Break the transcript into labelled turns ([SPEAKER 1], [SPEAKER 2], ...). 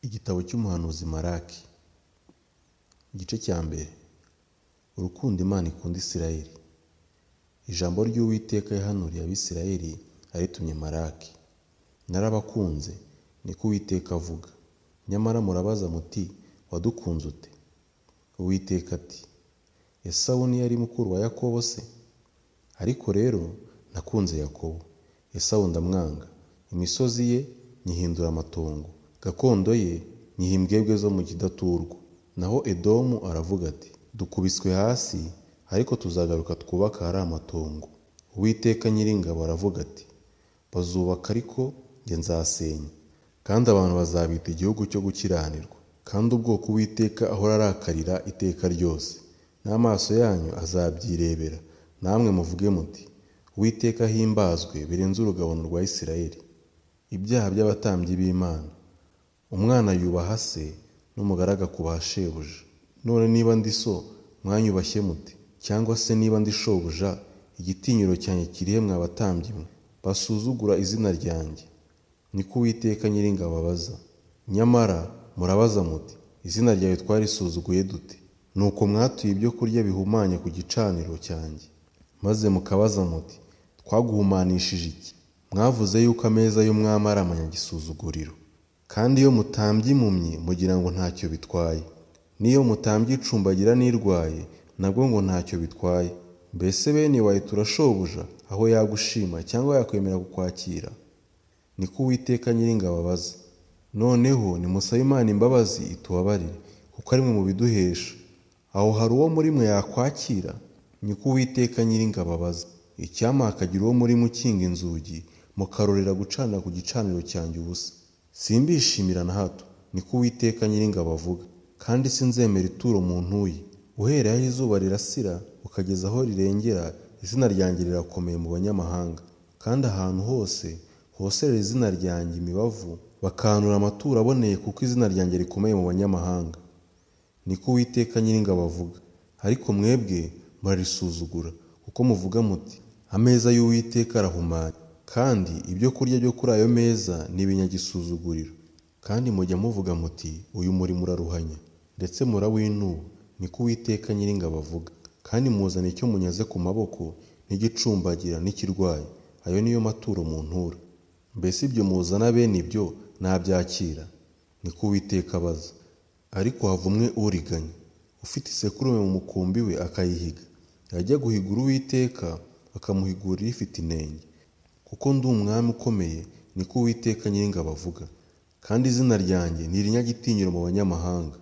[SPEAKER 1] Igitabo cy'umuhanuzi Malaki. Igice cya mbere. Urukundo Imana ikunda Isirayeli. Ijambo ry'Uwiteka yahanuriye Abisirayeli aritumye Malaki. Narabakunze, niko Uwiteka avuga. Nyamara murabaza muti, wadukunze ute? Uwiteka ati, Esawu ntiyari mukuru wa Yakobo se? Ariko rero nakunze Yakobo, Esawu ndamwanga. Imisozi ye nyihindura amatongo, gakondo ye nyiha imbwebwe zo mu kidaturwa. Naho Edomu aravuga ati, dukubiswe hasi, ariko tuzagaruka twubake ahari amatongo. Uwiteka Nyiringabo aravuga ati, bazubaka ariko njye nzasenya, kandi abantu bazabita igihugu cyo gukiranirwa, kandi ubwoko Uwiteka ahora arakarira iteka ryose. N'amaso yanyu azabyirebera, namwe muvuge muti, Uwiteka ahimbazwe birenze urugabano rwa Isirayeli. Ibyaha by'abatambyi b'Imana. Umwana yubaha se, n'umugaragu akubaha shebuja. None niba ndi so, mwanyubashye mute? Cyangwa se niba ndi shobuja, igitinyiro cyanjye kirihe mwa batambyi mwe basuzugura izina ryanjye? Niko Uwiteka Nyiringabo abaza. Nyamara murabaza muti, izina ryawe twarisuzuguye dute? Nuko mwatuye ibyo kurya bihumanye ku gicaniro cyanjye. Maze mukabaza muti, twaguhumanishije iki? Mwavuze yuko ameza y'umwami ari amanyagisuzuguriro. Kandi iyo mutambye impumyi mugira ngo ntacyo bitwaye, n'iyo mutambye icumbagira n'irwaye nabwo ngo ntacyo bitwaye. Mbese bene wayitura shobuja aho yagushima cyangwa yakwemera kukwakira? Niko Uwiteka Nyiringabo abaza. Noneho nimusabe Imana imbabazi itubabarire, kuko ari mwe mubiduhesha. Aho hari uwo muri mwe yakwakira? Niko Uwiteka Nyiringabo abaza. Icyampa hakagira uwo muri mwe ukinga inzugi, mukarorera gucana ku gicaniro cyanjye ubusa. Simbishimira na hato, niko Uwiteka Nyiringabo avuga, kandi sinzemera ituro muntuye. Uhereye aho izuba rirasira ukageza aho rirengera, izina ryanjye rirakomeye mu banyamahanga. Kandi ahantu hose hoserera izina ryanjye imibavu, bakanura amaturo aboneye, kuko izina ryanjye rikomeye mu banyamahanga. Niko Uwiteka Nyiringabo avuga. Ariko mwebwe murarisuzugura, kuko muvuga muti, ameza y'Uwiteka arahumanye, kandi ibyo kurya byo kuri ayo meza ni ibinyagisuzuguriro. Kandi mujya muvuga muti, uyu murimo uraruhanya, ndetse murawinuba. Niko Uwiteka Nyiringabo avuga. Kandi muzana icyo munyaze ku maboko, n'igicumbagira n'ikirwaye, ayo niyo maturo muntura. Mbese ibyo muzana bene ibyo nabyakira? Niko Uwiteka abaza. Ariko havumwe uriganya, ufite isekurume mu mukumbi we akayihiga, yajya guhigura Uwiteka akamuhigurira ifite inenge. Kuko ndi umwami ukomeye, niko Uwiteka Nyiringabo avuga, kandi izina ryanjye ni irinyagitinyiro mu banyamahanga.